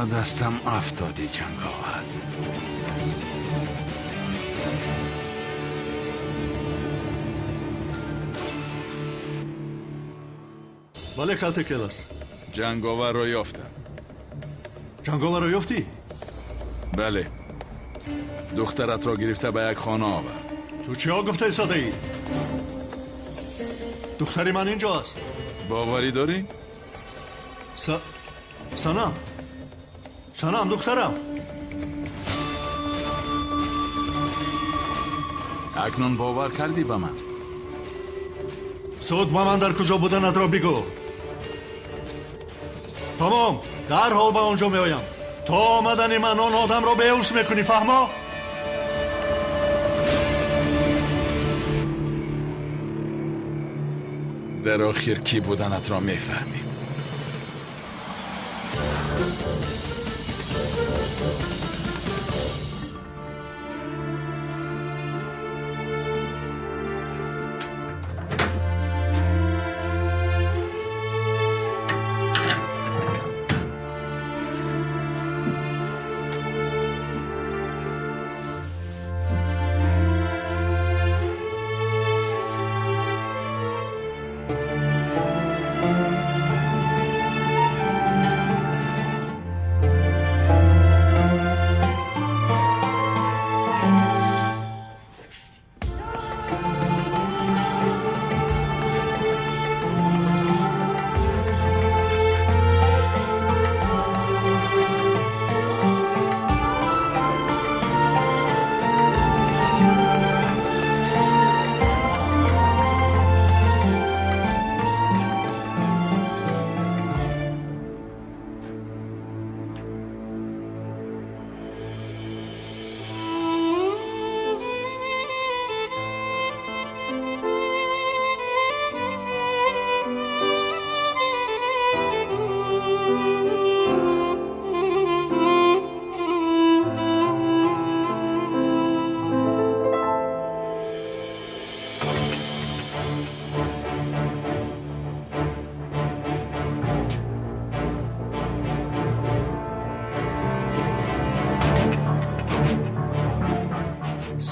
Ба дастам афтодӣ, Ҷанговар. Бале, Калтекелас. Ҷанговарро ёфтам. Ҷанговарро ёфтӣ? Бале. Духтаратро гирифта ба як хона овард. Ту чиҳо гуфта истодаӣ? Духтари ман инҷо аст. Боварӣ дорӣ? Санам. Санам, духтарам. Акнун бовар кардӣ ба ман? Зуд ба ман дар куҷо буданатро бигӯ. Тамом, дарҳол ба он ҷо меоям. То омадани ман он одамро беҳуш мекунӣ, фаҳмо? Дар охир кӣ буданатро мефаҳмӣ.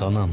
Санам.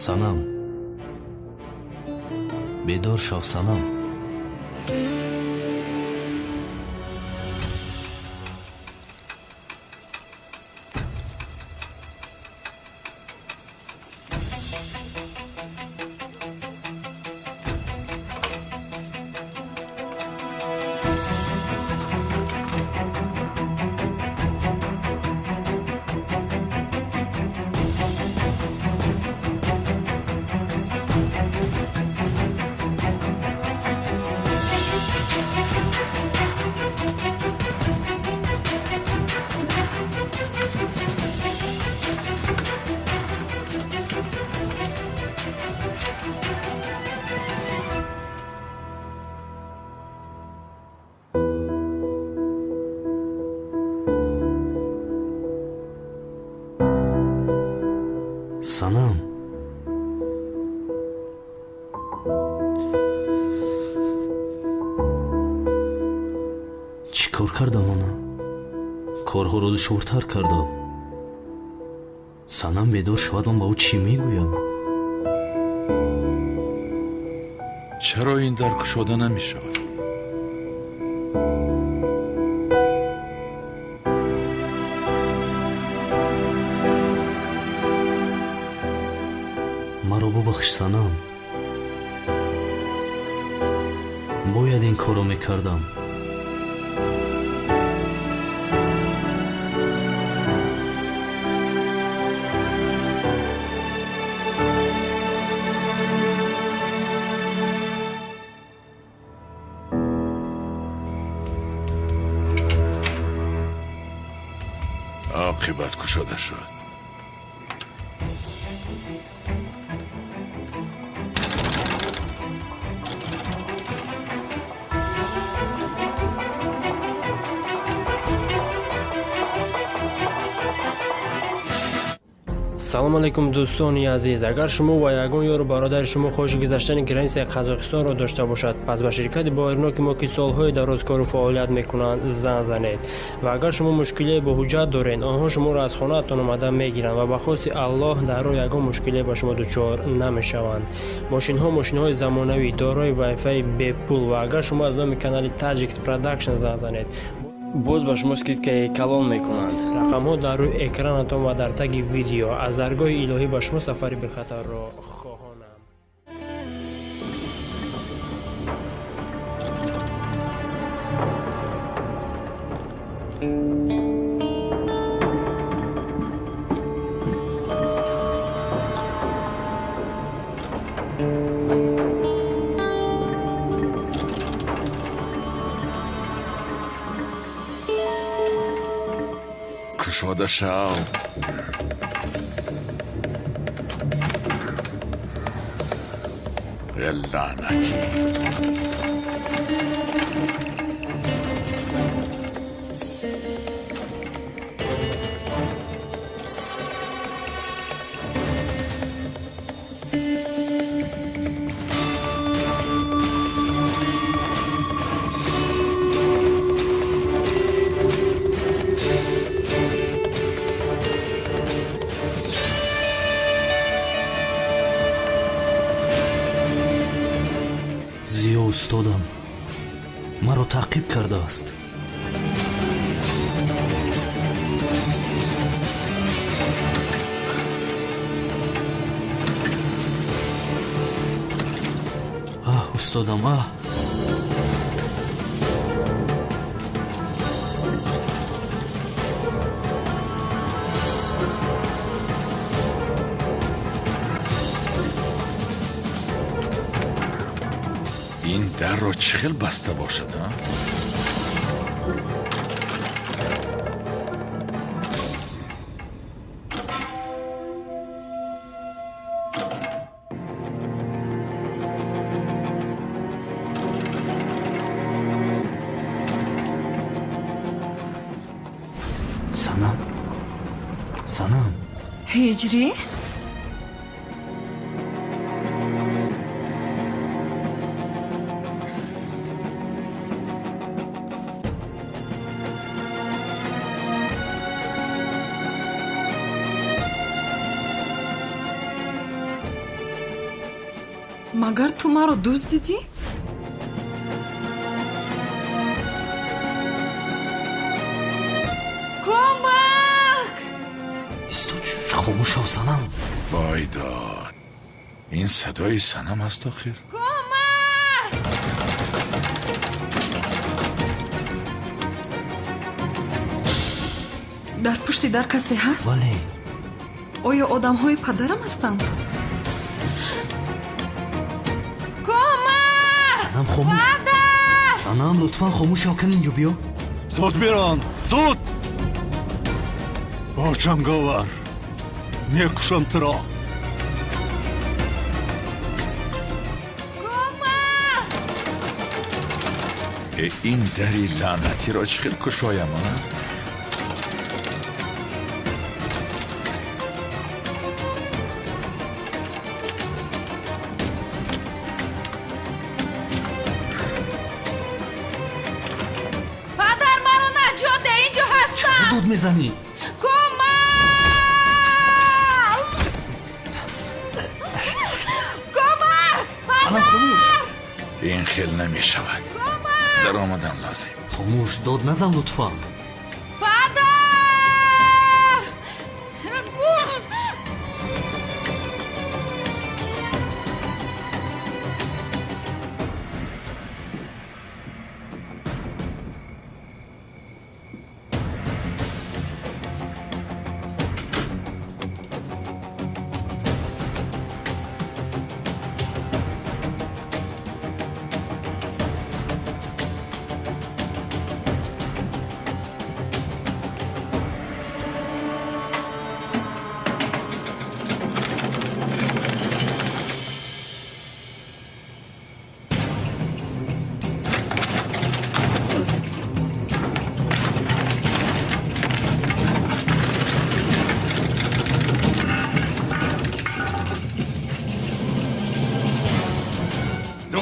Санам. Бедор шав, Санам. Санам. Чӣ кор кардам ана? Корҳоро душвортар кардам. Санам бедор шавад, ман ба ӯ чӣ мегӯям? Чаро ин дар кушода намешавад? Маро бубахш, Санам. Бояд ин корро мекардам. Оқибат кушода шуд. Салом алейкум, дӯстони азиз. Агар шумо ва ягон ёру бародари шумо хоҳиши гузаштани границаи Қазоқистонро дошта бошад, пас ба ширкати боваринок мо, ки солҳои дароз кору фаъолият мекунанд, занг занед. Ва агар шумо мушкилие бо ҳуҷҷат доред, онҳо шуморо аз хонаатон омада мегиранд ва ба хости Аллоҳ дар роҳ ягон мушкилие ба шумо дучор намешаванд. Мошинҳо мошинҳои замонавӣ, дорои вайфаи бепул, ва агар шумо аз номи канали Таҷикс Продакшн занг занед, боз ба шумо скидкаи калон мекунанд. Рақамҳо дар рӯи экранатон ва дар таги видео. Аз даргоҳи илоҳӣ ба шумо сафари бехатарро хоҳонам. Кушода шав. Лаънатӣ. Зиё устодам маро таъқиб кардааст. Аҳ, устодам, аҳ! Ин дарро чӣ хел баста бошад, а? Санам, Санам. Ҳиҷрӣ? Магар ту маро дуздидӣ? Кӯмак! Исто, хомӯш шав, Санам. Вой дод, ин садои Санам аст охир. Кӯмак! Дар пушти дар касе ҳаст? Бале. Оё одамҳои падарам ҳастанд? Кӯмак! Санам, хомӯш. Санам, лутфан хомӯш шав, кани инҷо биё. Зуд бирон, зуд! Бо ҷанговар мекушам туро. Кӯмак! Э, ин дари лаънатиро чӣ хел кушоям, а? Падар, маро наҷот де, инҷо ҳастам! Дод мезанӣ? Кӯмак! Кӯмак! Санам, хомӯш. Ин хел намешавад, даромадан лозим. Хомӯш, дод назан, лутфан. Падар! Гум!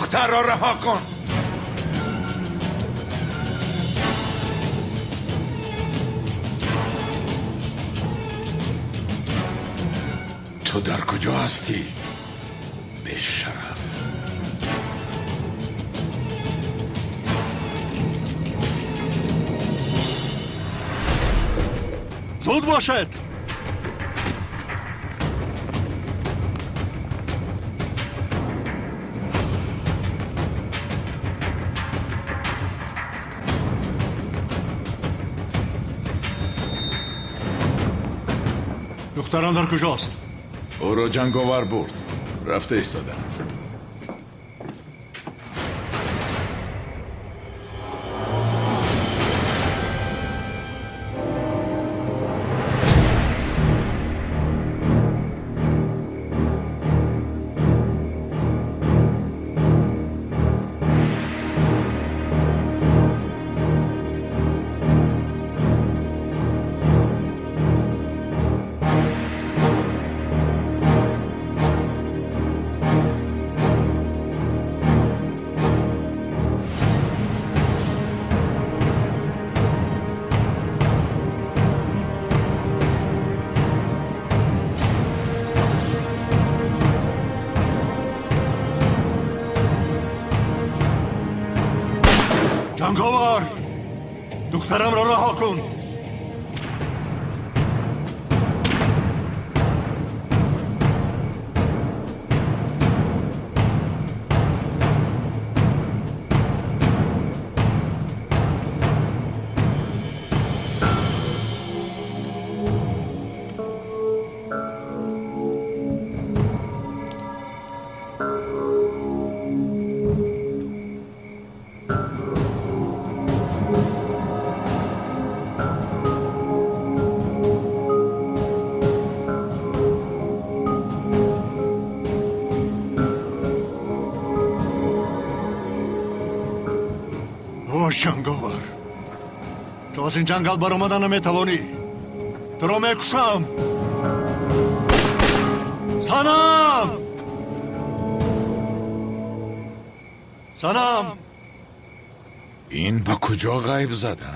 Духтарро раҳо кун. Ту дар куҷо ҳастӣ? Бешараф. Зуд бошед. Духтарам дар куҷост? Ӯро ҷанговар бурд. Рафта истодам. Ҷанговар! Духтарамро раҳо кун! О, ҷанговар! Ту аз ин ҷангал баромада наметавонӣ. Туро мекушам! Санам! Санам! Ин ба куҷо ғайб зад, а?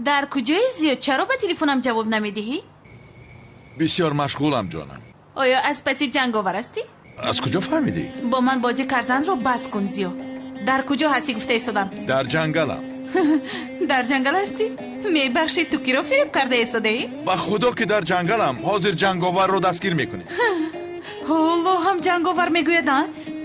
Дар куҷои Зиё? Чаро ба телефонам ҷавоб намедиҳӣ? Бисёр машғулам, ҷонам. Оё аз паси ҷанговар ҳастӣ? Аз куҷо фаҳмидӣ? Бо ман бозӣ карданро бас кун, Зиё. Дар куҷо ҳастӣ гуфта истодам? Дар ҷангалам. Дар ҷангал ҳастӣ? Мебахшед, ту киро фиреб карда истодаӣ? Ба худо ки дар ҷангалам. Ҳозир ҷанговарро дастгир мекунӣ. Ҳоло ҳам ҷанговар мегӯяд, а?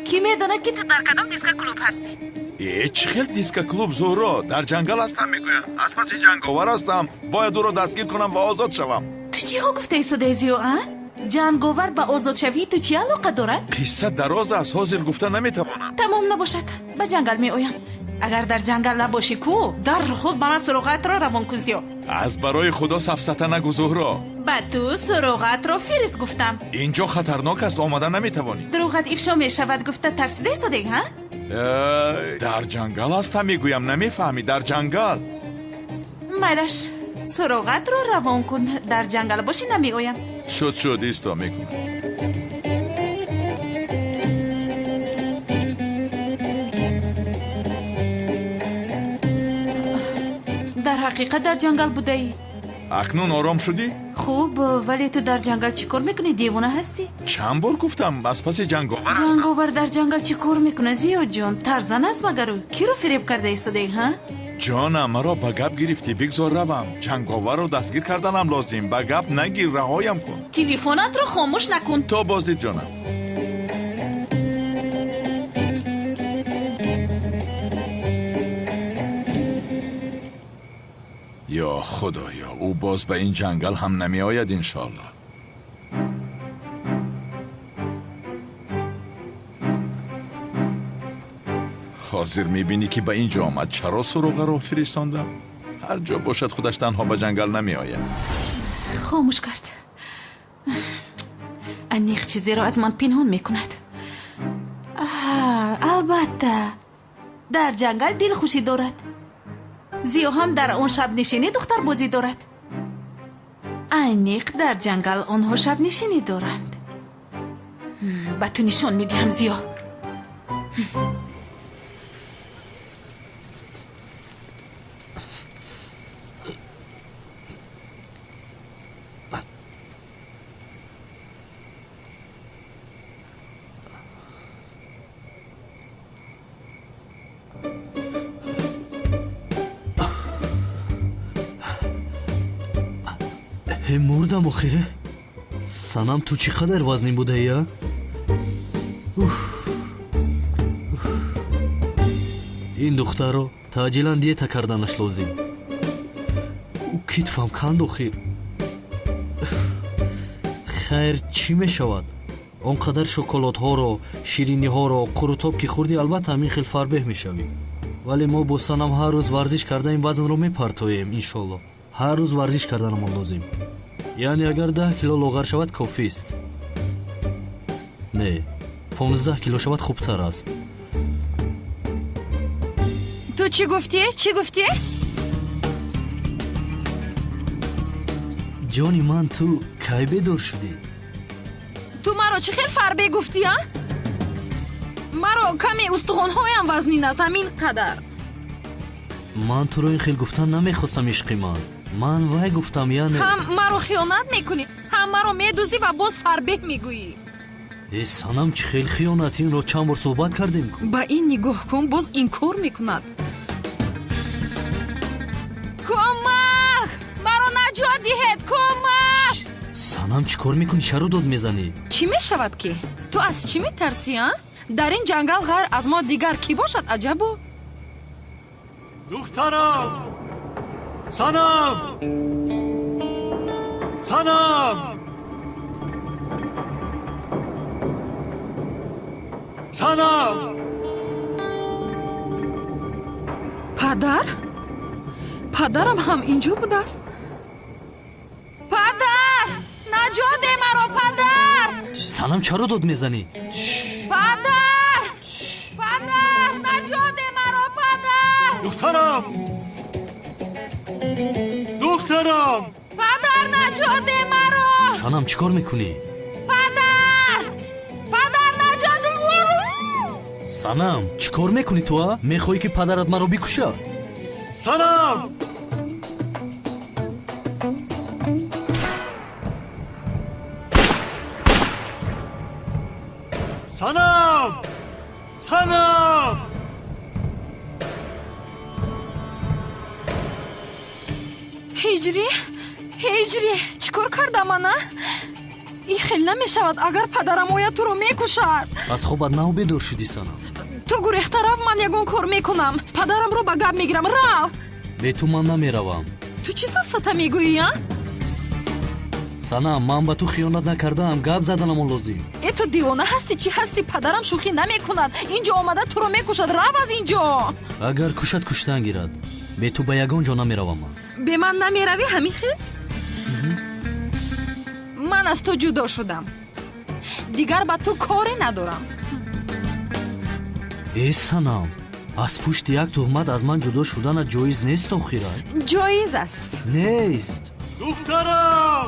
Кӣ медонад, ки ту дар кадом дискоклуб ҳастӣ? Э, чӣ хел дискоклуб, Зуҳро? Дар ҷангал ҳастам мегӯям. Аз паси ҷанговар ҳастам. Бояд ӯро дастгир кунам ва озод шавам. Ту чиҳо гуфта истодаӣ, Зиё, а? Ҷанговар ба озодшавии ту чӣ алоқа дорад? Қисса дароз аст, ҳозир гуфта наметавонам. Тамом набошад, ба ҷангал меоям. Агар дар ҷангал набошӣ ку, дарҳол ба ман суроғаатро равон кун, Зиё. Аз барои худо сафсата нагӯ, Зуҳро. Ба ту суроғаатро фирист гуфтам. Инҷо хатарнок аст, омада наметавонӣ. Дурӯғат ифшо мешавад гуфта тарсида истодаӣ, ҳа? Дар ҷангал ҳастам мегӯям, намефаҳмӣ, дар ҷангал. Майлаш, суроғатро равон кун. Дар ҷангал бошӣ намеоям. Шуд, шуд, исто мекунам. Дар ҳақиқат дар ҷангал будаӣ? Акнун ором шудӣ? Хуб, вале ту дар ҷангал чӣ кор мекунӣ? Девона ҳастӣ? Чанд бор гуфтам, аз паси ҷанговар ҳастам. Ҷанговар дар ҷангал чӣ кор мекунад, Зиёҷон? Тарзан аст магар ӯ? Киро фиреб карда истодаӣ, ҳа? Ҷонам, маро ба гап гирифтӣ, бигзор равам. Ҷанговарро дастгир карданам лозим. Ба гап нагир, раҳоям кун. Телефонатро хомӯш накун. То боздид, ҷонам. Ё худоё, ӯ боз ба ин ҷангал ҳам намеояд, иншоаллоҳ. Ҳозир мебинӣ ки ба ин ҷо омад. Чаро суроғаро фиристондам? Ҳар ҷо бошад, худаш танҳо ба ҷангал намеояд. Хомӯш кард. Аниқ чизеро аз ман пинҳон мекунад. Албатта, дар ҷангал дилхушӣ дорад. Зиё ҳам дар он шабнишинӣ духтарбозӣ дорад. Айниқ дар ҷангал онҳо шабнишинӣ доранд. Ба ту нишон медиҳам, Зиё. Мурдам охире. Санам, ту чӣ қадар вазнин будаӣ, а? Ин духтарро таъҷилан диета карданаш лозим. Ӯ китфам канд охир. Хайр, чӣ мешавад? Он қадар шоколадҳоро, шириниҳоро, қурутоб ки хӯрдӣ, албатта ҳамин хел фарбеҳ мешавӣ. Вале мо бо Санам ҳар рӯз варзиш карда ин вазнро мепартоем, иншолло. Ҳар рӯз варзиш карданамон лозим. Яъне агар 10 кило лоғар шавад, кофист. Не, 15 кило шавад хубтар аст. Ту чӣ гуфтӣ? Чӣ гуфтӣ? Ҷони ман, ту кай бедор шудӣ? Ту маро чӣ хел фарбе гуфтӣ, а? Маро каме устухонҳоям вазнин аст, ҳамин қадар. Ман туро ин хел гуфтан намехостам, ишқи ман. Ман вай гуфтам, яъне ҳам маро хиёнат мекунӣ, ҳам маро медуздӣ ва боз фарбеҳ мегӯӣ. Э, Санам, чӣ хел хиёнат? Инро чанд бор суҳбат кардем ку. Ба ин нигоҳ кун, боз инкор мекунад. Кӯмак! Маро наҷот диҳед, кӯмак! Санам, чӣ кор мекунӣ? Чаро дод мезанӣ? Чӣ мешавад ки? Ту аз чӣ метарсӣ, а? Дар ин ҷангал ғайр аз мо дигар кӣ бошад, аҷабо? Духтарам! Санам! Санам! Санам! Падар? Падарам ҳам инҷо будааст? Падар! Наҷот де маро, падар! Санам, чаро дод мезанӣ? Падар! Падар! Наҷот де маро, падар! Духтарам! Духтарам! Падар, наҷот де маро! Санам, чӣ кор мекунӣ? Падар! Падар, наҷот де маро! Санам, чӣ кор мекунӣ ту, а? Мехоҳӣ ки падарат маро бикушад? Санам! Санам! Санам! Ҳиҷрӣ, ҳиҷрӣ, чӣ кор кардам ана? Ин хел намешавад, агар падарам ояд туро мекушад. Аз хобат нав бедор шудӣ, Санам. Ту гурехта рав, ман ягон кор мекунам. Падарамро ба гап мегирам, рав. Бе ту ман намеравам. Ту чӣ сафсата мегӯӣ, а? Санам, ман ба ту хиёнат накардаам, гап заданамон лозим. Э, ту девона ҳастӣ, чӣ ҳастӣ? Падарам шӯхӣ намекунад. Инҷо омада туро мекушад, рав аз инҷо. Агар кушад, куштан гирад. Бе ту ба ягон ҷо намеравам ман. Бе ман намеравӣ, ҳамин хел? Ман аз ту ҷудо шудам. Дигар ба ту коре надорам. Э, Санам, аз пушти як туҳмат аз ман ҷудо шуданат ҷоиз нест охира? Ҷоиз аст. Нест. Духтарам!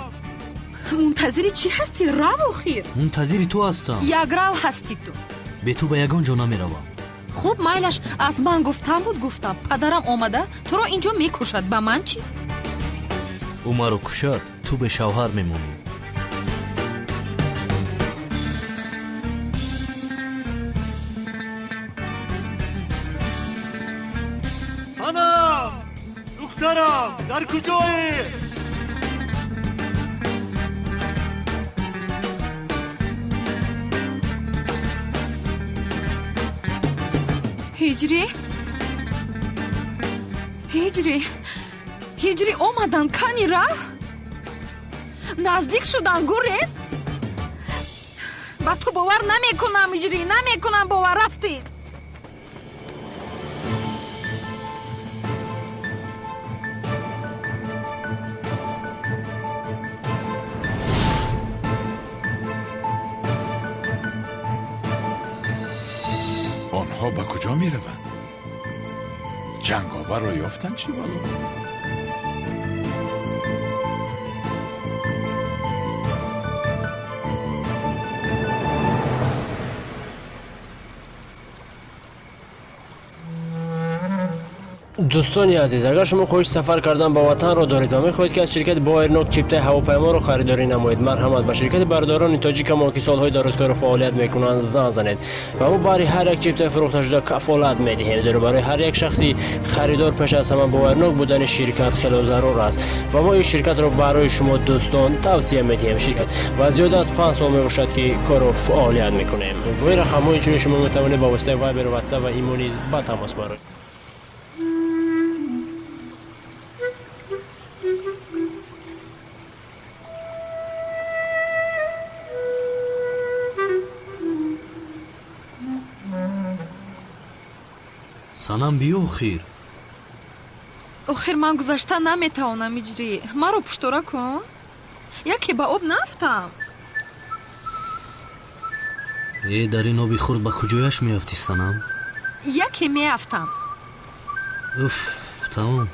Мунтазири чӣ ҳастӣ? Рав охир. Мунтазири ту ҳастам. Якрав ҳастӣ ту. Бе ту ба ягон ҷо намеравам. Хуб, майлаш, аз ман гуфтам буд, гуфтам. Падарам омада туро инҷо мекушад, ба ман чӣ? Ӯ маро кушад, ту бе шавҳар мемонӣ. Санам! Духтарам, дар куҷоӣ? Ҳиҷрӣ, ҳиҷрӣ, ҳиҷрӣ, омадан, кани рав. Наздик шудан, гурез. Ба ту бовар намекунам, ҳиҷрӣ, намекунам бовар, рафтӣ. Онҳо ба куҷо мераванд? Ҷанговарро ёфтанд чӣ вало? Дӯстони азиз, агар шумо хоҳиши сафар кардан ба ватанро доред ва мехоҳед, ки аз ширкати Боэрнок чиптаи ҳавопайморо харидорӣ намоед, марҳамат, ба ширкати бародарони тоҷикамон, ки солҳои дарозкору фаъолият мекунанд, занг занед ва мо баҳри ҳар як чиптаи фурӯхташуда кафолат медиҳем, зеро барои ҳар як шахси харидор пеш аз ҳама боварнок будани ширкат хело зарур аст ва мо ин ширкатро барои шумо дӯстон тавсия медиҳем. Ширкат ва зиёда аз 5 сол мебошад, ки кору фаъолият мекунем. Бо ин рақамҳо инчунин шумо метавонед ба воситаи Вайбер, Ватсап ва Имо низ ба тамос бароед. Санам, биё охир. Охир ман гузашта наметавонам, Иҷрӣ. Маро пуштора кун, яке ба об наафтам. Э, дар ин оби хурд ба куҷояш меафтӣ, Санам? Яке меафтам. Уф, тамом.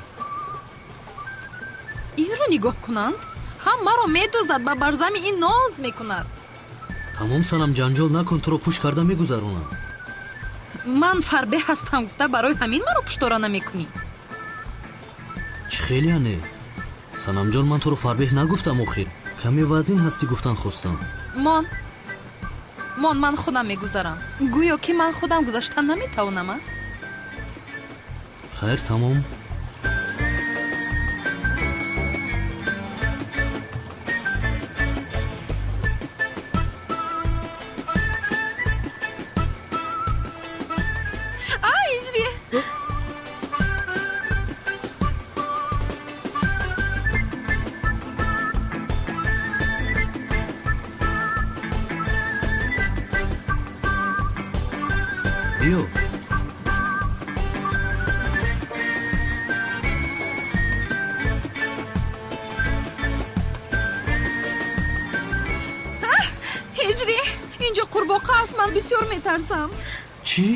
Инро нигоҳ кунанд, ҳам маро медуздад, ба барзами ин ноз мекунад. Тамом, Санам, ҷанҷол накун, туро пӯш карда мегузаронам. Ман фарбеҳ ҳастам гуфта, барои ҳамин маро пуштора намекунӣ? Чӣ хеле не, Санамҷон, ман туро фарбеҳ нагуфтам. Охир каме вазнин ҳастӣ гуфтан хостам. Мон, мон, ман худам мегузарам. Гӯё ки ман худам гузашта наметавонам, а? Хайр, тамом. Биё. Ҳиҷрӣ, инҷо қурбоқа аст, ман бисёр метарсам. Чӣ?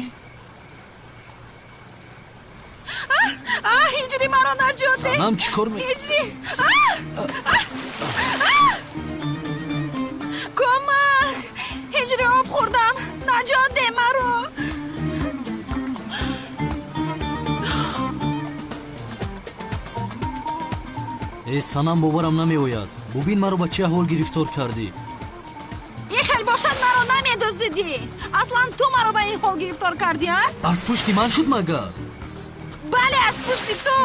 Ҳиҷрӣ, маро наҷот деҳ. Санам, чӣ кор Ҳиҷрӣ, кӯмак! Ҳиҷрӣ, об хӯрдам, наҷот деҳ маро. Э, Санам, боварам намеояд. Бубин, маро ба чӣ аҳвол гирифтор кардӣ. Ин хел бошад, маро намедуздидӣ. Аслан ту маро ба ин ҳол гирифтор кардӣ, а? Аз пушти ман шуд магар? Бале, аз пушти ту.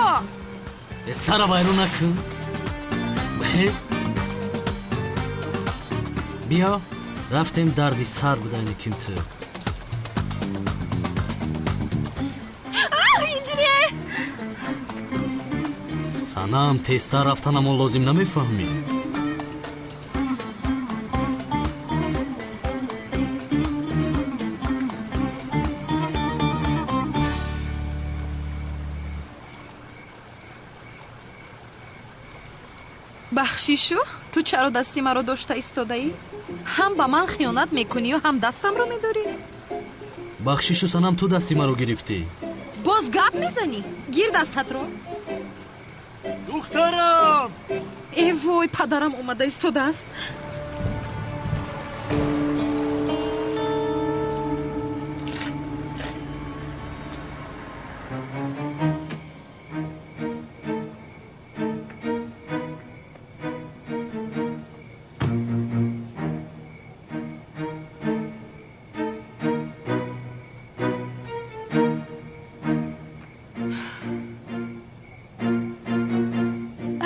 Э, сара вайрон накун, бихез, биё, рафтем. Дарди сар будани ким ту. Ҳиҷрӣ! Санам, тезтар рафтанамон лозим, намефаҳмӣ? Бахшишу, ту чаро дасти маро дошта истодаӣ? Ҳам ба ман хиёнат мекунию, ҳам дастамро медорӣ. Бахшишу, Санам, ту дасти маро гирифтӣ. Боз гап мезанӣ? Гир дастатро. Духтарам! Э вой, падарам омада истодааст.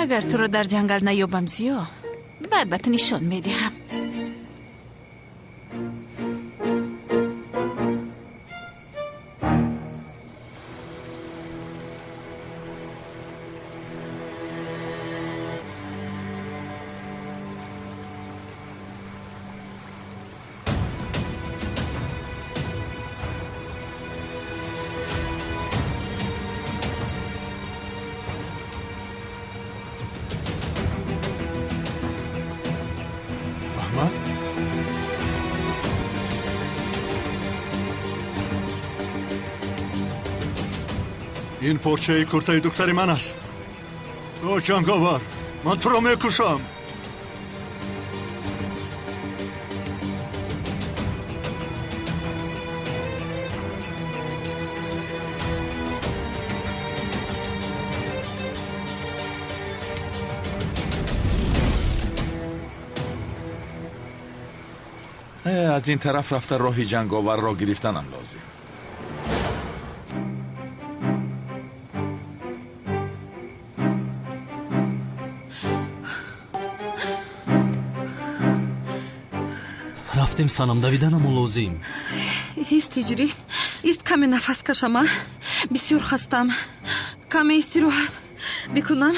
Агар туро дар ҷангал наёбам, Зиё, баъд ба ту нишон медиҳам. Аҳмад? Ин порчаи куртаи духтари ман аст. О ҷанговар, ман туро мекушам. Аз ин тараф рафта роҳи ҷанговарро гирифтанам лозим. Рафтем, Санам, давиданамон лозим. Ист, Ҳиҷрӣ, ист, каме нафас кашама. Бисёр хастам, каме истироҳат бикунам.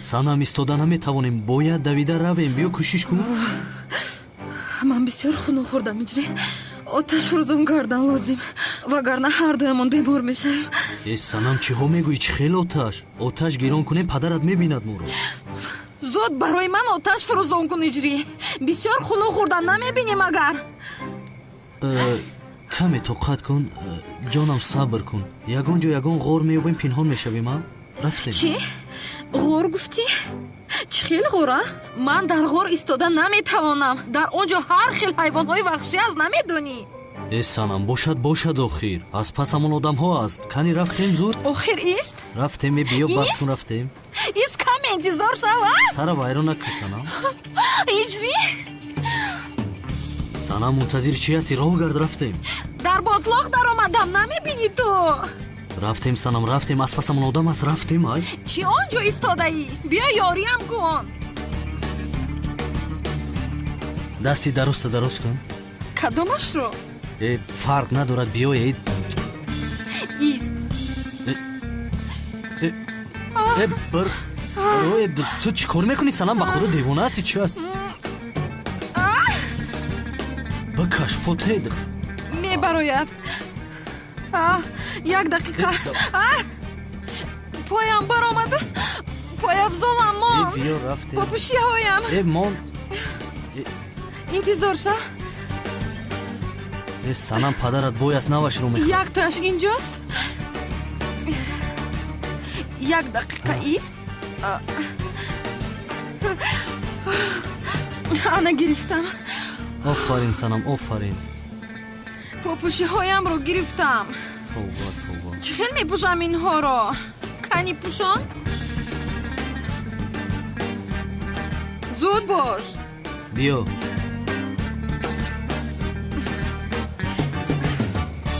Санам, истода наметавонем, бояд давида равем. Биё, кӯшиш кун. Ман бисёр хунук хӯрдам, Ҳиҷрӣ. Оташ фурӯзон кардан лозим, вагарна ҳардуямон бемор мешавем. Э, Санам, чиҳо мегӯӣ? Чӣ хел оташ? Оташ гирон кунем, падарат мебинад моро. Зуд барои ман оташ фурӯзон кун, Ҳиҷрӣ. Бисёр хунук хӯрдан, намебинем агар. Каме тоқат кун, ҷонам, сабр кун. Ягон ҷо, ягон ғор меёбем, пинҳон мешавем. А, рафтем. Чӣ ғор гуфтӣ? Чӣ хел ғора? Ман дар ғор истода наметавонам. Дар он ҷо ҳар хел ҳайвонҳои ваҳшӣ аст, намедонӣ? Э, Санам, бошад, бошад, охир аз пасамон одамҳо аст. Кани, рафтем, зуд. Охир ист. Рафтем, э, биё, бас кун, рафтем. Ист, каме интизор шав. Сара вайрон накун, Санам. Ҳиҷрӣ! Санам, мунтазири чӣ ҳасти? Роҳ гард, рафтем. Дар ботлоқ даромадам, намебинӣ ту? Рафтем, Санам, рафтем, аз пасамон одам аст, рафтем, ай. Чӣ он ҷо истодаӣ? Биё, ёриам кун. Дасти дарозта дароз кун. Кадомашро? Э, фарқ надорад, биё, э. Ист. Э, э, бір, ту чӣ кор мекунӣ, Санам? Ба худо, девона ҳасти, чӣ аст? Бикаш потед. Мебарояд. Як дақиқа, поям баромаду пойафзолам мон. Биё, рафтем. Попӯшиҳоям. Э, мон. Интизор ша. Э, Санам, падарат бой аст, навашро мехоҳад. Яктояш инҷост. Як дақиқа, ист. Ана, гирифтам. Офарин, Санам, офарин. Попӯшиҳоямро гирифтам. Тавба, тавба. Чӣ хел мепӯшам инҳоро? Кани, пӯшон, зуд бош. Биё,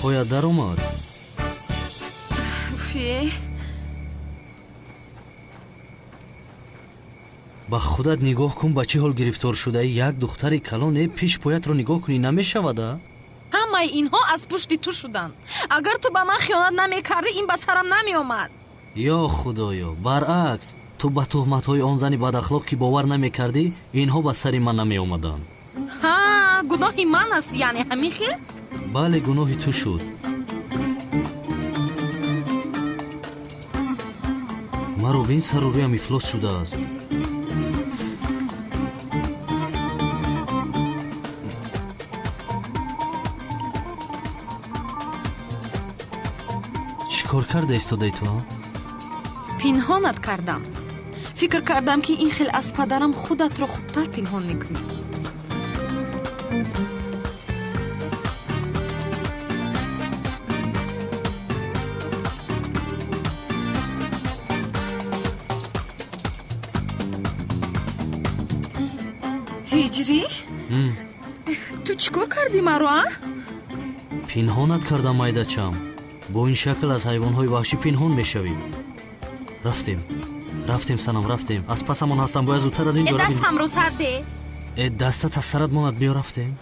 пояд даромад. Фе. Ба худат нигоҳ кун, ба чӣ ҳол гирифтор шудаӣ. Як духтари калон, э, пеш поятро нигоҳ кунӣ, намешавад, а? Ҳамаи инҳо аз пушти ту шуданд. Агар ту ба ман хиёнат намекардӣ, ин ба сарам намеомад. Ё Худоё, баръакс, ту ба туҳматҳои он зани бадахлоқ ки бовар намекардӣ, инҳо ба сари ман намеомаданд. Ҳа, гуноҳи ман аст, яъне ҳамин хел? Бале, гуноҳи ту шуд. Маро бин, сару рӯям ифлос шудааст. Чӣ кор карда истодаи ту? Пинҳонат кардам. Фикр кардам, ки ин хел аз падарам худатро хубтар пинҳон мекунӣ. Ҳиҷрӣ, ту чӣ кор кардӣ маро, а? Пинҳонат кардам, майдачам. Бо ин шакл аз ҳайвонҳои ваҳшӣ пинҳон мешавӣ. Рафтем, рафтем, Санам, рафтем, аз пасамон ҳастам, бояд зудтар аз ин ҷо равем. Дастамро сар де. Э, дастат аз сарат монад, биё, рафтем.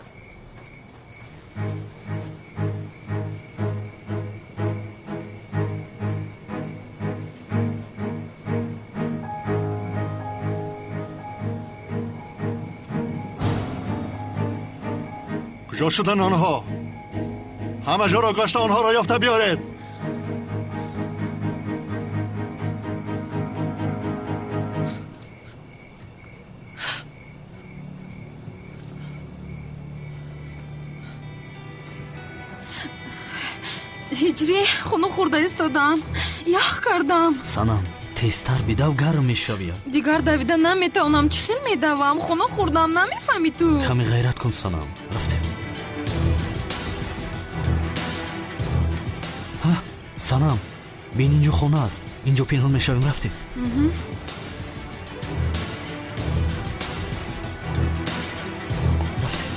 Куҷо шуданд онҳо? Ҳама ҷоро гашта, онҳоро ёфта биёред. Ҳиҷрӣ, хунук хӯрда истодам, ях кардам. Санам, тезтар бидав, гарм мешавӣ. Дигар давида наметавонам. Чӣ хел медавам? Хунук хӯрдам, намефаҳмӣ ту? Каме ғайрат кун, Санам, рафтем. Ҳа, Санам, бин, инҷо хона аст, инҷо пинҳон мешавем, рафтем. Рафтем.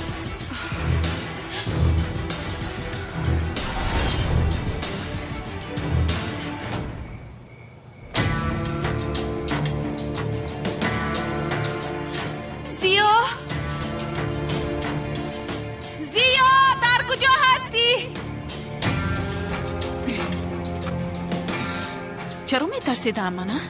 Чаро метарсидам ман, а?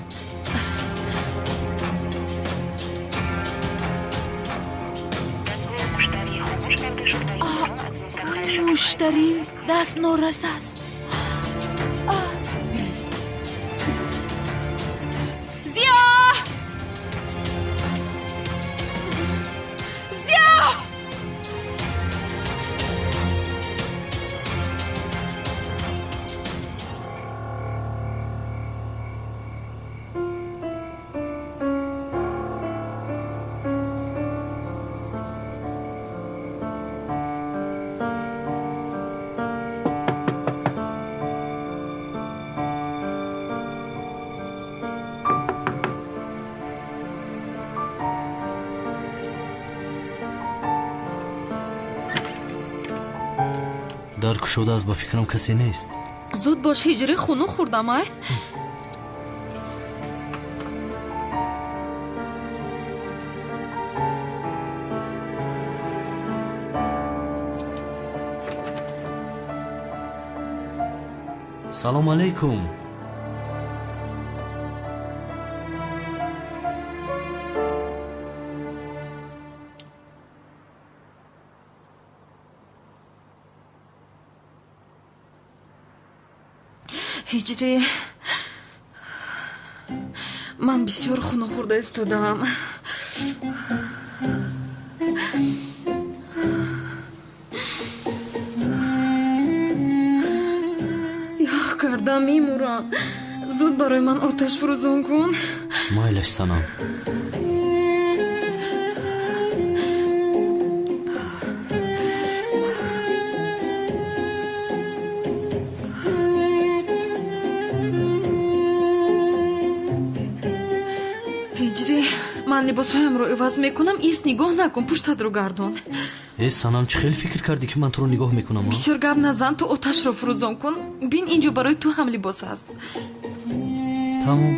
Муштарӣ даст норас аст. Зиё! Зиё! Дар кушода аст, ба фикрам касе нест. Зуд бош, ҳиҷрӣ, хунук хӯрдам, ай. Салом алейкум. Ҳиҷрӣ, ман бисёр хунук хӯрда истодаам. Ях кардам, мемурам. Зуд барои ман оташ фурӯзон кун. Майлаш, Санам. Ҳиҷрӣ, ман либосҳоямро иваз мекунам. Ис, нигоҳ накун, пуштатро гардон. Э, Санам, чӣ хел фикр кардӣ, ки ман туро нигоҳ мекунам? Бисёр гап назан, ту оташро фурӯзон кун. Бин, ин ҷо барои ту ҳам либос аст. Тамом.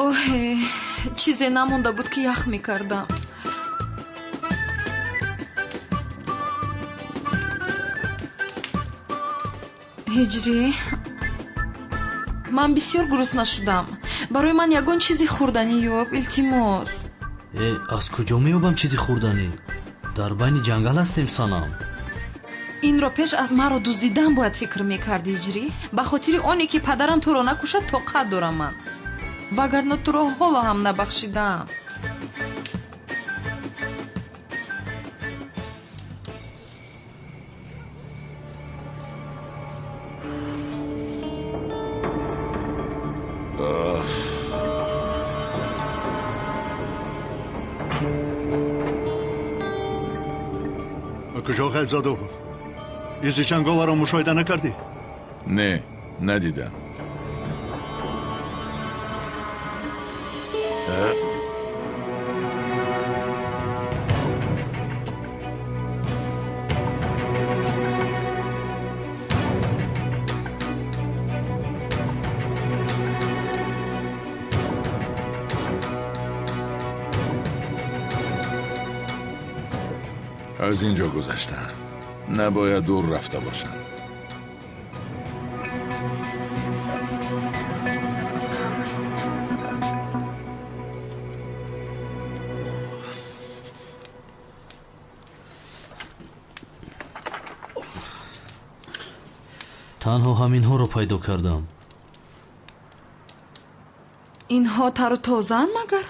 Оҳе, чизе намонда буд, ки ях мекардам. Ҳиҷрӣ, ман бисёр гурусна шудам. Барои ман ягон чизи хӯрданӣ ёб, илтимос. Э, аз куҷо меёбам чизи хӯрданӣ? Дар байни ҷангал ҳастем, Санам. Инро пеш аз маро дуздидан бояд фикр мекарди, ҳиҷрӣ. Ба хотири оне ки падарам туро накушад, тоқат дорам ман, вагарна туро ҳоло ҳам набахшидаам. Ба куҷо ғайб заду? Изи ҷанговарро мушоҳида накардӣ? Не, надидам. Аз ин ҷо гузаштам. Набояд дур рафта бошам. Танҳо ҳаминҳоро пайдо кардам. Инҳо тару тозаанд магар?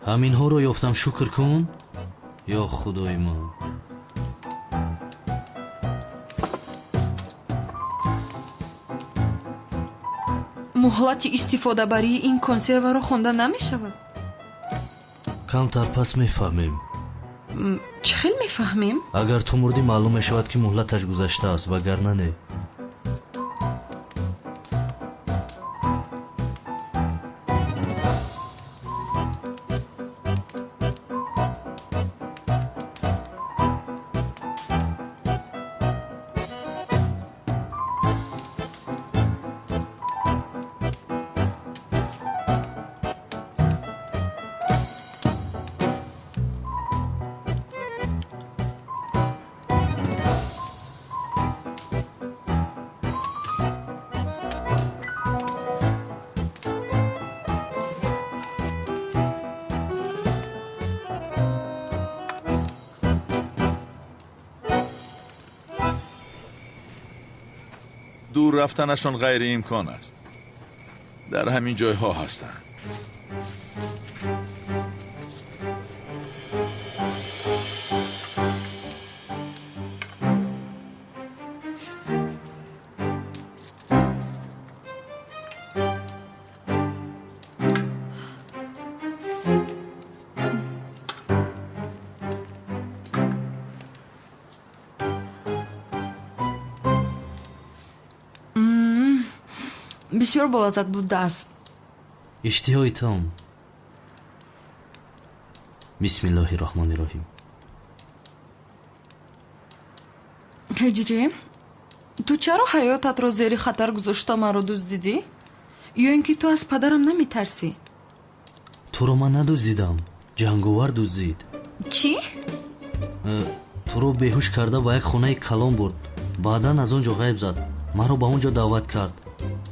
Ҳаминҳоро ёфтам, шукр кун. Ё худои ман. Муҳлати истифодабарии ин консерваро хонда намешавад? Камтар пас мефаҳмем. Чӣ хел мефаҳмем? Агар ту мурдӣ, маълум мешавад, ки муҳлаташ гузаштааст, вагарна не. Дур рафтанашон ғайриимкон аст. Дар ҳамин ҷойҳо ҳастанд. Бисёр болаззат будааст. Иштиҳои том. Бисмиллоҳи роҳмони роҳим. Ҳиҷрӣ, ту чаро ҳаётатро зери хатар гузошта маро дуздидӣ? Ё ин ки ту аз падарам наметарсӣ? Туро ман надуздидам, ҷанговар дуздид. Чӣ? Туро беҳуш карда ба як хонаи калон бурд. Баъдан аз он ҷо ғайб зад. Маро ба он ҷо даъват кард.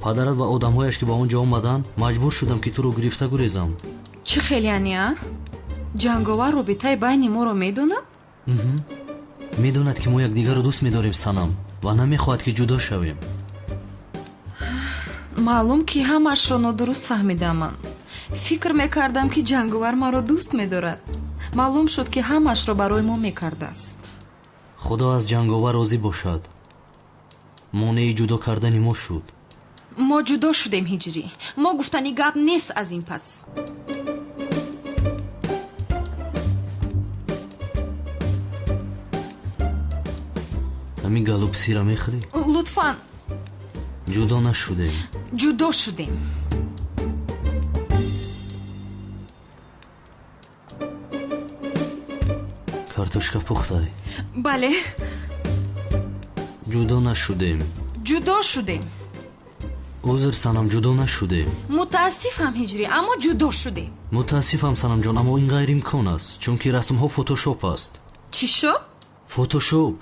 Падарат ва одамҳояш ки ба он ҷо омаданд, маҷбур шудам, ки туро гирифта гурезам. Чӣ хел яъне, а? Ҷанговар робитаи байни моро медонад? Медонад, ки мо якдигарро дӯст медорем, Санам, ва намехоҳад, ки ҷудо шавем. Маълум, ки ҳамаашро нодуруст фаҳмидам ман. Фикр мекардам, ки ҷанговар маро дӯст медорад. Маълум шуд, ки ҳамаашро барои мо мекардааст. Худо аз ҷанговар розӣ бошад. Монеи ҷудо кардани мо шуд. Мо ҷудо шудем, Ҳиҷрӣ. Мо гуфтани гап нест аз ин пас. Ҳамин галубсира мехӯрӣ? Лутфан. Ҷудо нашудем. Ҷудо шудем. Картошка пухтай? Бале. Ҷудо нашудем. Ҷудо шудем. Узр, Санам, ҷудо нашудем. Мутаассифам, Ҳиҷрӣ, аммо ҷудо шудем. Мутаассифам, Санамҷон, аммо ин ғайриимкон аст, чунки расмҳо фотошоп аст. Чӣ шуд? Фотошоп.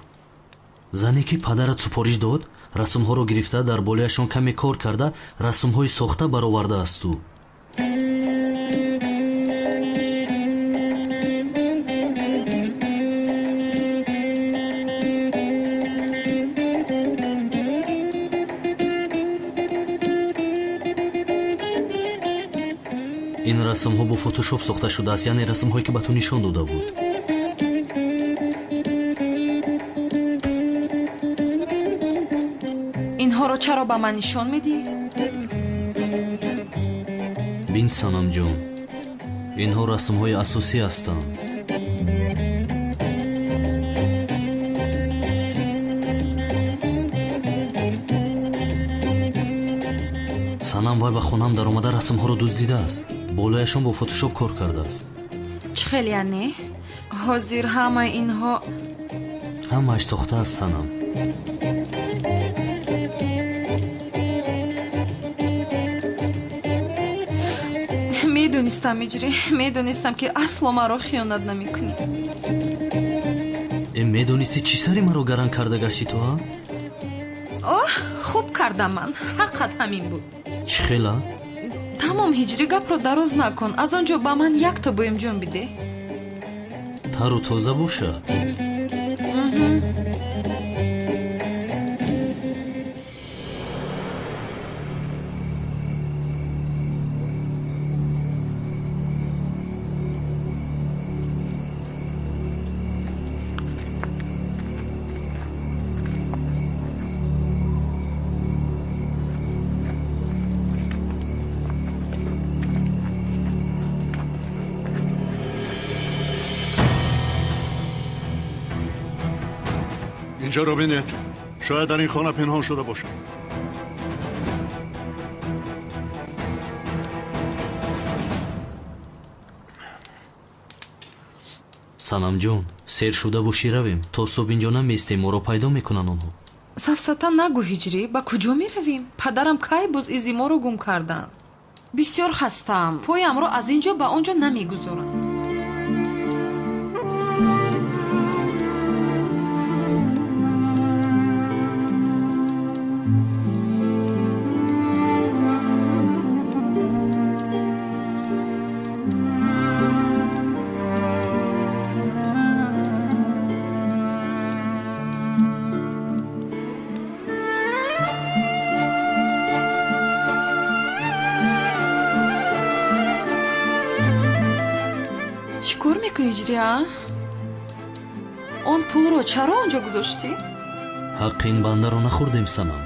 Зане, ки падарат супориш дод, расмҳоро гирифта, дар болояшон каме кор карда, расмҳои сохта баровардаасту. Ин расмҳо бо фотошоп сохта шудааст, яъне расмҳое, ки ба ту нишон дода буд. Инҳоро чаро ба ман нишон медиҳӣ? Бин, Санамҷон, инҳо расмҳои асосӣ ҳастанд. Санам, вай ба хонаам даромада расмҳоро дуздидааст. Болояшон бо фотошоп кор кардааст. Чӣ хел яъне? Ҳозир ҳамаи инҳо ҳамааш сохтааст, Санам. Медонистам, Иҷрӣ, медонистам, ки асло маро хиёнат намекунӣ. Э, медонистӣ, чӣ сари маро гаран карда гашти ту, а? Оҳ, хуб кардам ман, ҳаққат ҳамин буд. Чӣ хела? Тамом, Ҳиҷрӣ, гапро дароз накун. Аз он ҷо ба ман якто боимҷон бидеҳ. Тару тоза бошад. Инҷоро бинед, шояд дар ин хона пинҳон шуда бошад. Санамҷон, сер шуда бошӣ, равем. То субҳ инҷо намеистем, моро пайдо мекунанд онҳо. Сафсата нагӯ, Ҳиҷрӣ, ба куҷо меравем? Падарам кай боз изи моро гум карданд? Бисёр хастаам, поямро аз ин ҷо ба он ҷо намегузорам. Чӣ кор мекунӣ, Ҳиҷрӣ, а? Он пулро чаро он ҷо гузоштӣ? Ҳаққи ин бандаро нахӯрдем, Санам.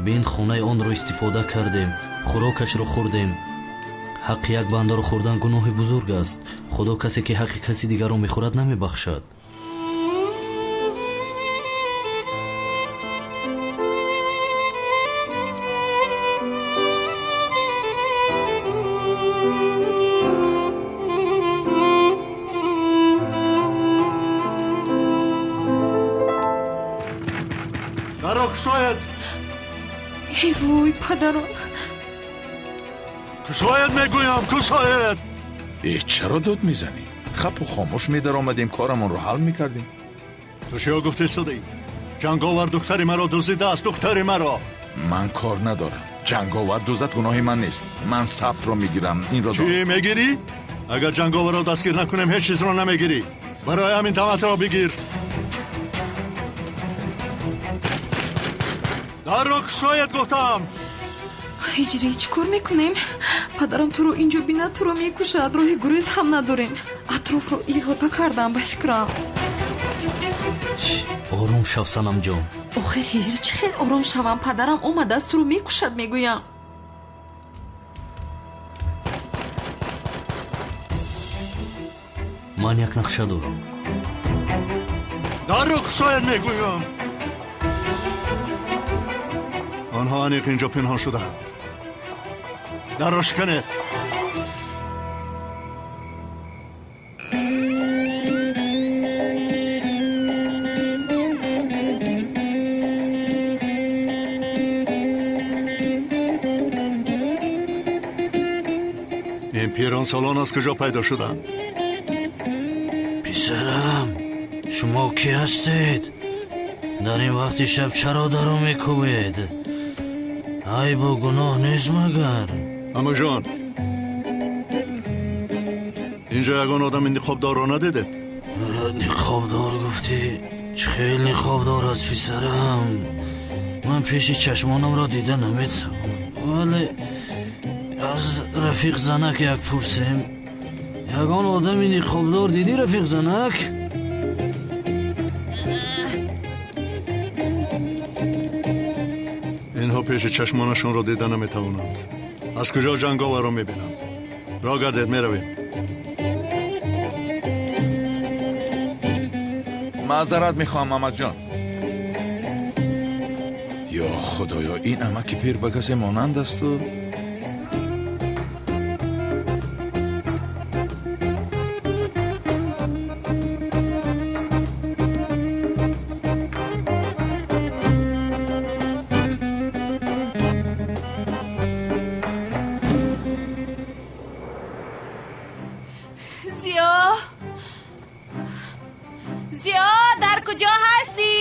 Бин, хонаи онро истифода кардем, хӯрокашро хӯрдем. Ҳаққи як бандаро хӯрдан гуноҳи бузург аст. Худо касе ки ҳаққи каси дигарро мехӯрад, намебахшад. Дарро кушоед! Эй вой, падарам! Кушоед, мегӯям, кушоед! Э, чаро дод мезанӣ? Хапу хомӯш медаромадем, корамонро ҳал мекардем. Ту чиё гуфтистодаӣ? Ҷанговар духтари маро дуздидааст, духтари маро! Ман кор надорам. Ҷанговар дуздад, гуноҳи ман нест. Ман сабтро мегирам, инро чӣ мегирӣ? Агар ҷанговарро дастгир накунем, ҳеҷ чизро намегирӣ. Барои ҳамин даматро бигир. Дарро кушоед, гуфтам! Ҳиҷрӣ, чӣ кор мекунем? Падарам туро ин ҷо бинад, туро мекушад. Роҳи гурез ҳам надорем. Атрофро иҳота кардам, ба фикрам. Ором шав, Санамҷон. Охир, Ҳиҷрӣ, чӣ хел ором шавам? Падарам омадааст, туро мекушад, мегӯям. Ман як нақша дорам. Дарро кушоед, мегӯям! Онҳо аниқ инҷо пинҳон шудаанд. Дарро шиканед! Ин пиронсолон аз куҷо пайдо шуданд? Писарам, шумо кӣ ҳастед? Дар ин вақти шаб чаро даро мекӯбед? Айбу гуноҳ нест магар? Амаҷон, инҷо ягон одами ниқобдорро надидед? Ниқобдор гуфтӣ? Чӣ хел ниқобдор аст, писарам? Ман пеши чашмонамро дида наметавонам, вале аз рафиқ занак як пурсем. Ягон одами ниқобдор дидӣ, рафиқ занак? Инҳо пеши чашмонашонро дида наметавонанд. Аз куҷо ҷанговарро мебинанд? Роҳ гардед, меравем. Маъзарат мехоҳам, амакҷон. Ё худоё, ин амаки пир ба касе монанд асту? Зиё, Зиё, дар куҷо ҳастӣ?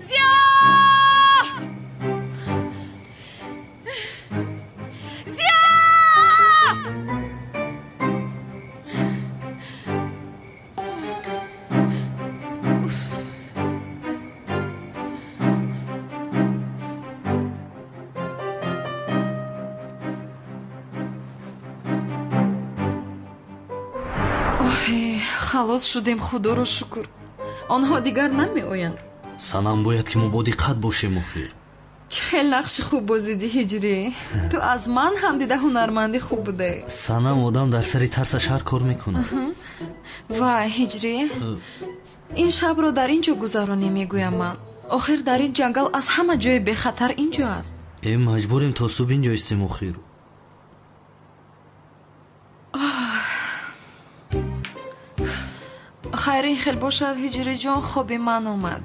Зиё, Зиё! Оҳе, халос шудем, худоро шукр. Онҳо дигар намеоянд. Санам, бояд ки мо бодиққат бошем охир. Чӣ хел нақши хуб бозидӣ, Ҳиҷрӣ. Ту аз ман ҳам дида ҳунарманди хуб будаӣ. Санам, одам дар сари тарсаш ҳар кор мекунад. Вай, Ҳиҷрӣ, ин шабро дар ин ҷо гузаронӣ, мегӯям ман. Охир дар ин ҷангал аз ҳама ҷои бехатар ин ҷо аст. Э, маҷбурем то субҳ ин ҷо истем охир. Хайр, ин хел бошад, Ҳиҷриҷон, хоби ман омад.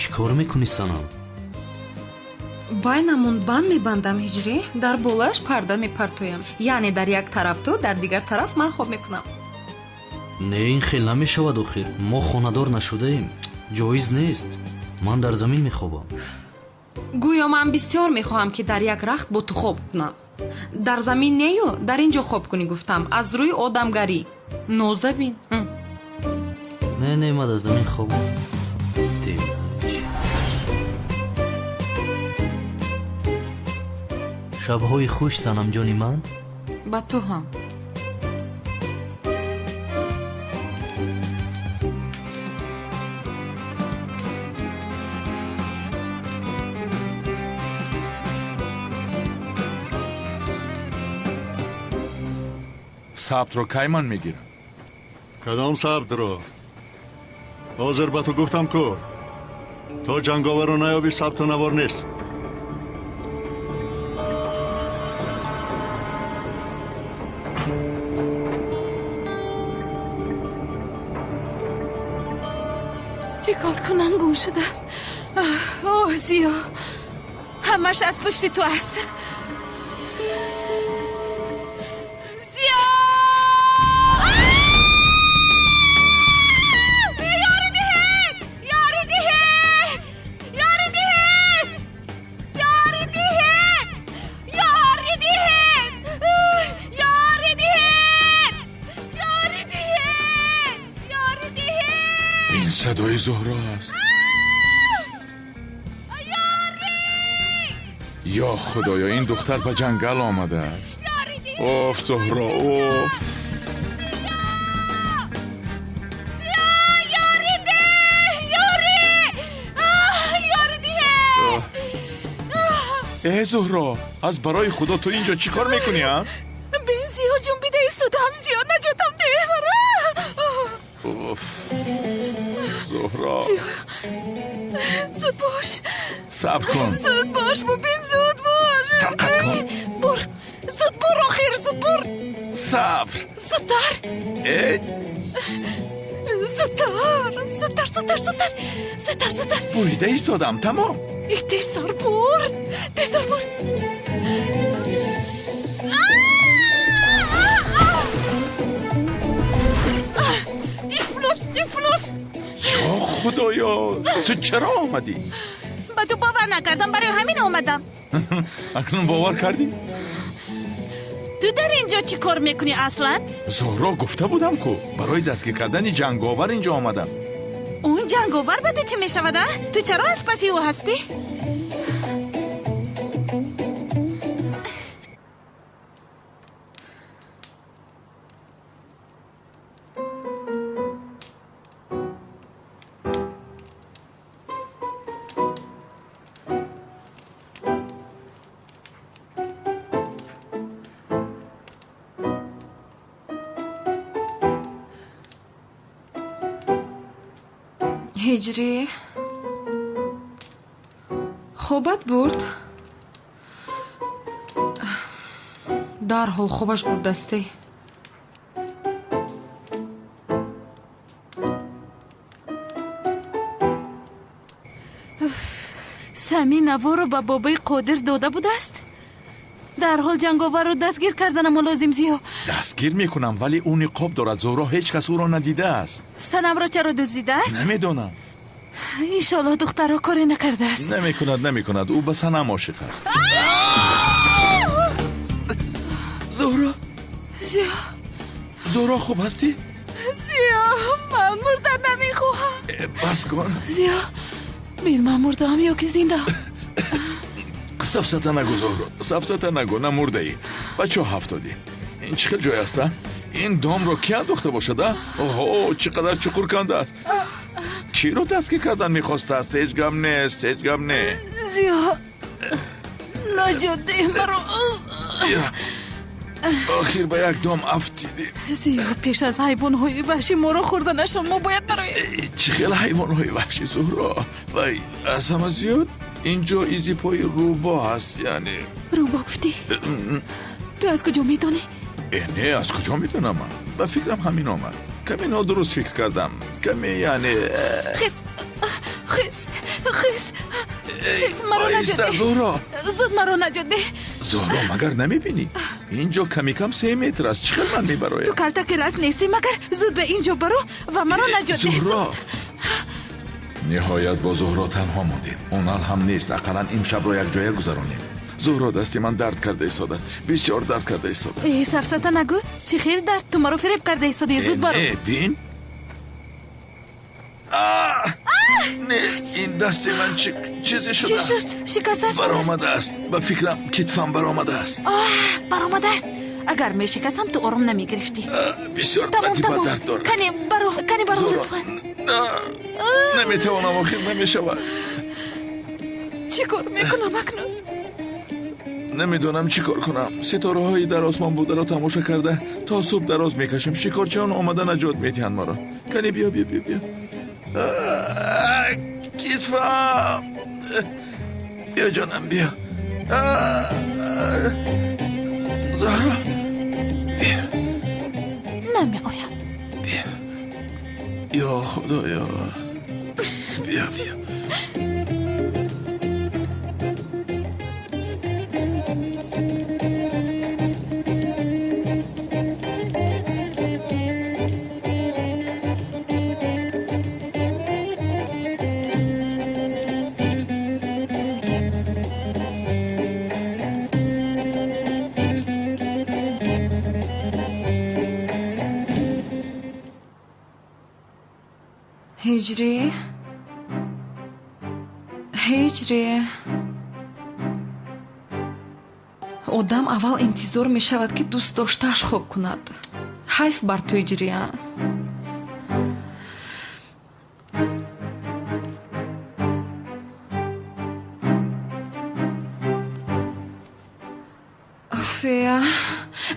Чӣ кор мекунӣ, Санам? Байнамон банд мебандам, Ҳиҷрӣ, дар болояш парда мепартоям. Яъне дар як тараф ту, дар дигар тараф ман хоб мекунам. Не, ин хел намешавад охир. Мо хонадор нашудаем, ҷоиз нест. Ман дар замин мехобам. Гӯё ман бисёр мехоҳам, ки дар як рахт бо ту хоб кунам. Дар замин нею, дар ин ҷо хоб кунӣ гуфтам, аз рӯи одамгарӣ. Ноза бин. Не, не, ман дар замин хобам. Шабҳои хуш, Санамҷони ман. Ба ту ҳам. Сабтро кай ман мегирам? Кадом сабтро? Ҳозир ба ту гуфтам ку, то ҷанговарро наёбӣ, сабту навор нест. Чӣ кор кунам, гум шудам. Оҳ, Зиё, ҳамаш аз пушти ту аст. Зиё! Ёрӣ диҳед! Ёрӣ диҳед! Ёрӣ диҳед! Ёрӣ диҳед! Ёрӣ диҳед! Ёрӣ диҳед! Ёрӣ диҳед! Ёрӣ диҳед! Ин садои Зуҳро аст. Ё худоё, ин духтар ба ҷангал омадааст. Оф, Зуҳро, оф. Ёрӣ деҳ! Ёрӣ! Ёрӣ диҳед! Э, Зуҳро, аз барои худо ту инҷо чӣ кор мекунӣ, а? Бин, Зиё, ҷунбида истодам. Зиё, наҷотам деҳ мара. Оф, Зуҳро. Зиё, зуд бош. Сабр кун. Зуд бош, бубин, зуд бош. Тоқат кун. Бур, зуд бур, охир, зуд бур. Сабр. Зудтар. Э. Зудтар, зудтар, зудтар, зудтар, зудтар, зудтар. Бурида истодам, тамом. Тезтар бур, тезтар бур. Ифлос, ифлос. Ё худоё, ту чаро омадӣ? Ба ту бовар накардам, барои ҳамин омадам. Акнун бовар кардӣ? Ту дар ин ҷо чӣ кор мекунӣ аслан? Зуҳро, гуфта будам ку, барои дастгир кардани ҷанговар инҷо омадам. Он ҷанговар ба ту чӣ мешавад, а? Ту чаро аз паси ӯ ҳастӣ? Ҳиҷрӣ, Хобат бурд? Дарҳол хобаш бурдастӣ. Сами наворо ба бобои Қодир дода будааст? Дарҳол ҷанговарро дастгир карданам лозим, Зиё. Дастгир мекунам, вале ӯ ниқоб дорад. Зуҳро, ҳеҷ кас ӯро надидааст. Санамро чаро дуздидааст? Намедонам. Иншоаллоҳ духтарро коре накардааст. Намекунад, намекунад. Ӯ ба Санам ошиқ аст. Зуҳро! Зиё! Зуҳро, хуб ҳастӣ? Зиё, ман мурдан намехоҳам. Бас кун. Зиё, бин, ман мурдаам ё ки зиндаам? Сафсата нагӯ, Зуҳро, сафсата нагӯ, намурдаӣ. Ба чоҳ афтодӣ. Ин чӣ хел ҷой аст, а? Ин домро ки андохта бошад, а? Оҳо, чӣ қадар чуқур кандааст. Киро дастгир кардан мехостааст? Ҳеҷ гап нест, ҳеҷ гап не. Зиё, наҷот деҳ маро. Охир ба як дом афтидем. Зиё, пеш аз ҳайвонҳои ваҳшӣ моро хӯрданашон мо бояд барои... Чӣ хел ҳайвонҳои ваҳшӣ, Зуҳро? Вай, аз ҳама зиёд инҷо изи пои рӯбоҳ аст, яъне. Рӯбоҳ гуфтӣ? Ту аз куҷо медонӣ? Не, аз куҷо медонам ман? Ба фикрам ҳамин омад. Каме нодуруст фикр кардам. Каме, яъне... Хез, хез, хез, хез, маро наҷот деҳ. Зуҳро! Зуд маро наҷот деҳ. Зуҳро, магар намебинӣ? Инҷо ками кам 3 метр аст. Чӣ хел ман мебароям? Ту калтаки раст нестӣ, магар? Зуд ба инҷо баро ва маро наҷот деҳ. Зуҳро! Ниҳоят бо Зуҳро танҳо мондем. Онал ҳам нест, ақаллан имшабро якҷоя гузаронем. Зуҳро, дасти ман дард карда истодааст. Бисёр дард карда истодааст. Э, сафсата нагӯ. Чӣ хел дард? Ту маро фиреб карда истодӣ. Зуд баро. Не, бин. Не, ин дасти ман чизе шудааст. Чӣ шуд? Шикастааст? Баромадааст. Ба фикрам китфам баромадааст. Баромадааст. Агар мешикастам, ту ором намегирифтӣ. Бисёр батиба дард дорад. Кане баро, кане баро, лутфан. Наметавонам, охир намешавад. Чӣ кор мекунам акнун? Намедонам чӣ кор кунам. Ситораҳои дар осмон бударо тамошо карда то субҳ дароз мекашем. Шикорчиён омада наҷот медиҳанд моро. Кане биё, биё, биё, биё. Китфам! Биё, ҷонам, биё. Зуҳро, биё. Намеоям. Биё. Ё Худоё. Биё, биё. Ҳиҷрӣ, ҳиҷрӣ. Одам аввал интизор мешавад, ки дӯст доштааш хоб кунад. Ҳайф бар ту, Ҳиҷрӣ. Уфе,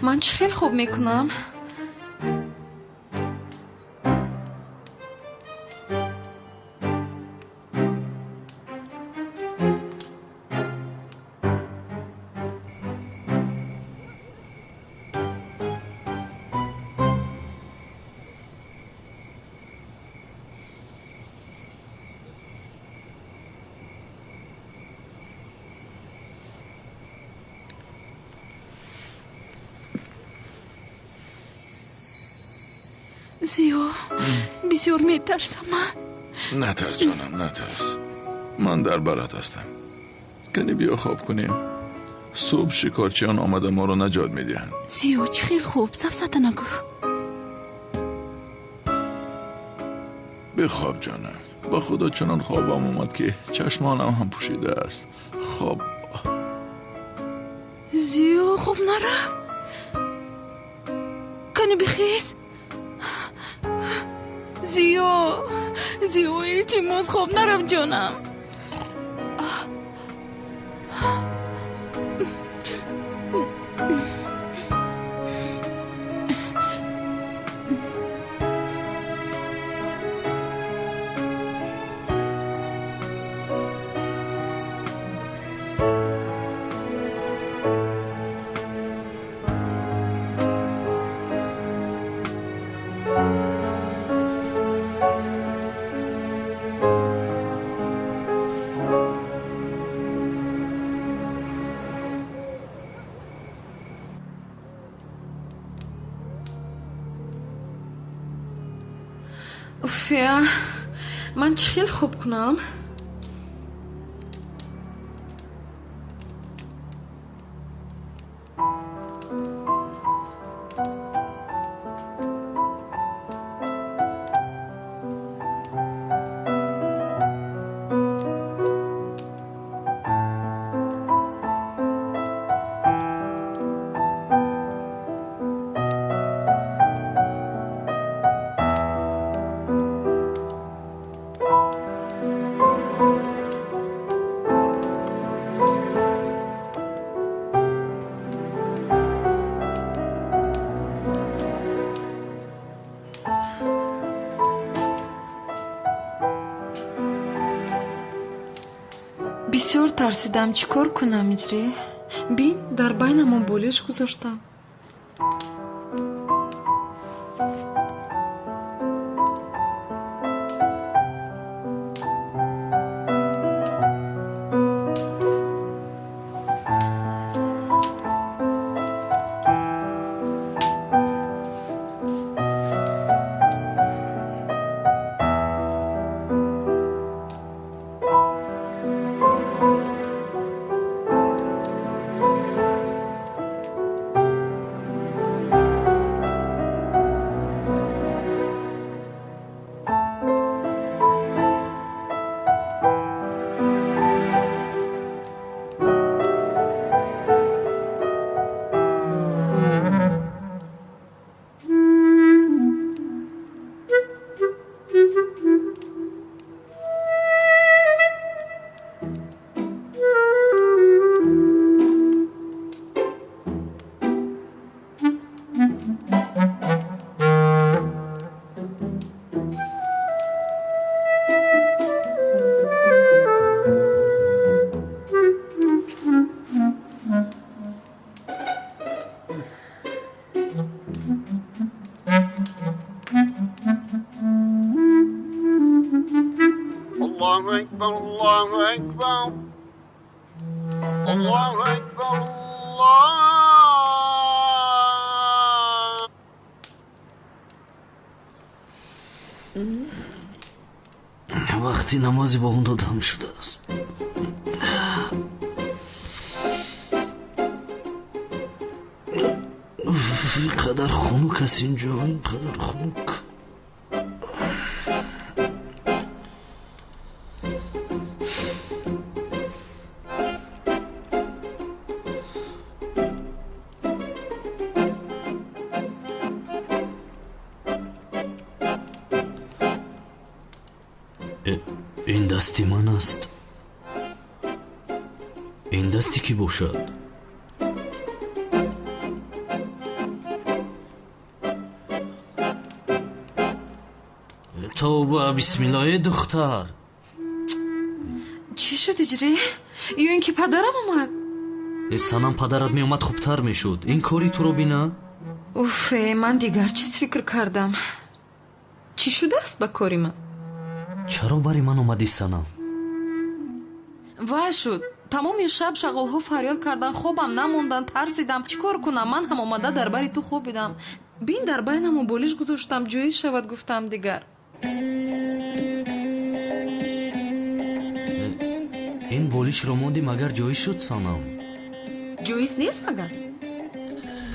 ман чӣ хел хоб мекунам? Зиё, бисёр метарсам ман. Натарс, ҷонам, натарс. Ман дар барат ҳастам. Кани биё хоб кунем. Субҳ шикорчиён омада моро наҷот медиҳанд. Зиё, чӣ хел хуб, сафсата нагӯ. Бихоб, ҷонам. Ба худо чунон хобам омад, ки чашмонам ҳам пӯшидааст. Хоб. Зиё, хоб нарафт. Кани бихез. Зиё, Зиё, илтимос, хоб нарафт, ҷонам. Уфя, ман чӣ хел хоб кунам? Бисёр тарсидам, чӣ кор кунам, иҷрӣ? Бин, дар байнамон болиш гузоштам. Allahu Ekber, Allahu Ekber. Allahu Ekber, Allah. Вақти намози бомдод ҳам шудааст. Ин қадар хунук аст инҷо, ин қадар хунук. Ин дасти ман аст. Ин дасти кӣ бошад? Тавба, бисмиллоҳ, духтар. Чӣ шуд, иҷрӣ? Ё ин ки падарам омад? Санам, падарат меомад хубтар мешуд. Ин кори туро бина? Уфе, ман дигар чиз фикр кардам. Чӣ шудааст ба кори ман? Чаро бари ман омадӣ, Санам? Вай шуд. Тамоми шаб шағолҳо фарёд карданд, хобам намонданд, тарсидам. Чӣ кор кунам? Ман ҳам омада дар бари ту хобидам. Бин, дар байнамон болиш гузоштам, ҷоиз шавад, гуфтам дигар. Ин болишро монди, магар ҷоиз шуд, Санам? Ҷоиз нест магар?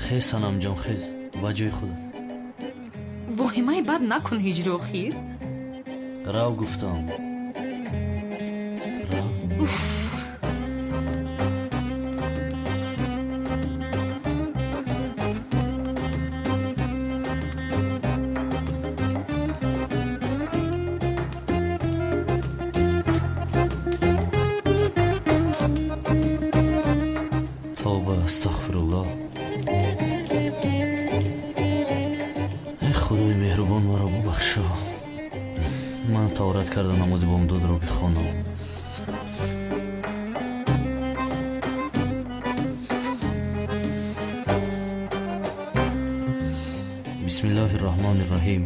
Хез, Санамҷон, хез, ба ҷои худат. Воҳимаи бад накун, ҳиҷри охир. Рав, гуфтам. Рав. Уф. Тавба, астағфируллоҳ. Эй Худои меҳрубон, маро бубахшо. Ман таҳорат карда намози бомдодро бихонам. Бисмиллоҳи рраҳмони рраҳим.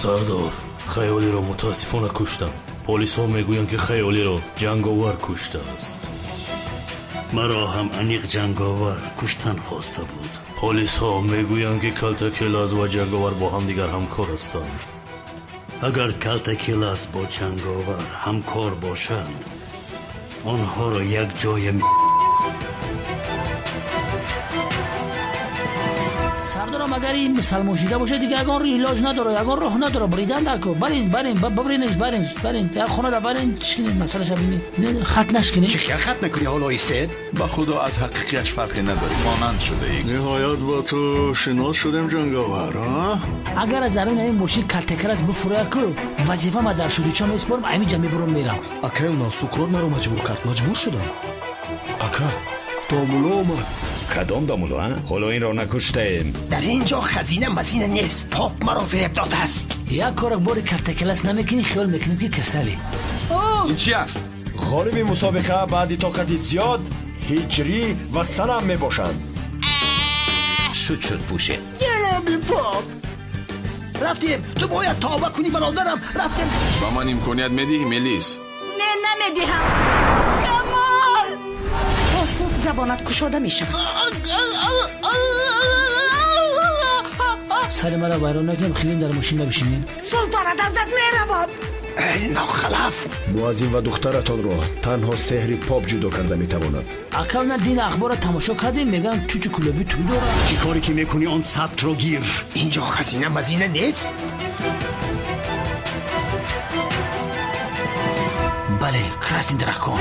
Сардор, Хаёлиро мутаассифона куштам. Полисҳо мегӯянд, ки Хаёлиро ҷанговар куштааст. Маро ҳам аниқ ҷанговар куштан хоста буд. Полисҳо мегӯянд, ки Калтакелаз ва ҷанговар бо ҳамдигар ҳамкор ҳастанд. Агар Калтакелаз бо ҷанговар ҳамкор бошанд, онҳоро як ҷоя Сардорам, агар ин мусалмон шида бошад, дигар ягон илоҷ надора, ягон роҳ надора. Бридан дар ко барин, барин, бибринед, барин, барин, як хонада барин, чикинед, масъалаша бинед, хат нашкинед. Чӣ хел хат накунӣ? Ҳоло истед. Ба худо, аз ҳақиқиаш фарқе надорӣ, монанд шудаӣ. Ниҳоят бо ту шинос шудем, ҷанговар, а? Агар аз даруни ин мошин Калтакелаз буфурӯяд ку, вазифа ма дар шудичо месупорам, ами ҷа мебурам, мерам. Акай, унам Суқрот маро маҷбур кард, маҷбур шудам. Ака, домуло омад. Кадом домуло, а? Ҳоло инро накуштаем. Дар ин ҷо хазина мазина нест, Поп маро фиреб додааст. Як кора бори Калтакелаз намекунӣ, хиёл мекунем, ки касалӣ. Ин чи аст? Ғолиби мусобиқа баъди тоқати зиёд Ҳиҷрӣ ва Санам мебошанд. Шуд, шуд, пӯшед. Ҷаноби Поп, рафтем. Ту бояд тавба кунӣ, бародарам, рафтем. Ба ман имконият медиҳӣ, Мелис? Не, намедиҳам. Камол! То субҳ забонат кушода мешавад. Сари мара вайрон накунем, хеле дар мошин набишинем. Султонат аз даст меравад. Нохалаф! Муаззин ва духтаратонро танҳо сеҳри Поп ҷудо карда метавонад. Акав, на дин ахборро тамошо кардем, мегӯянд, чучу кулоби тӯй дорад. Чӣ коре ки мекунӣ, он сабтро гир. Ин ҷо хазина мазина нест. Бале, красный дракон.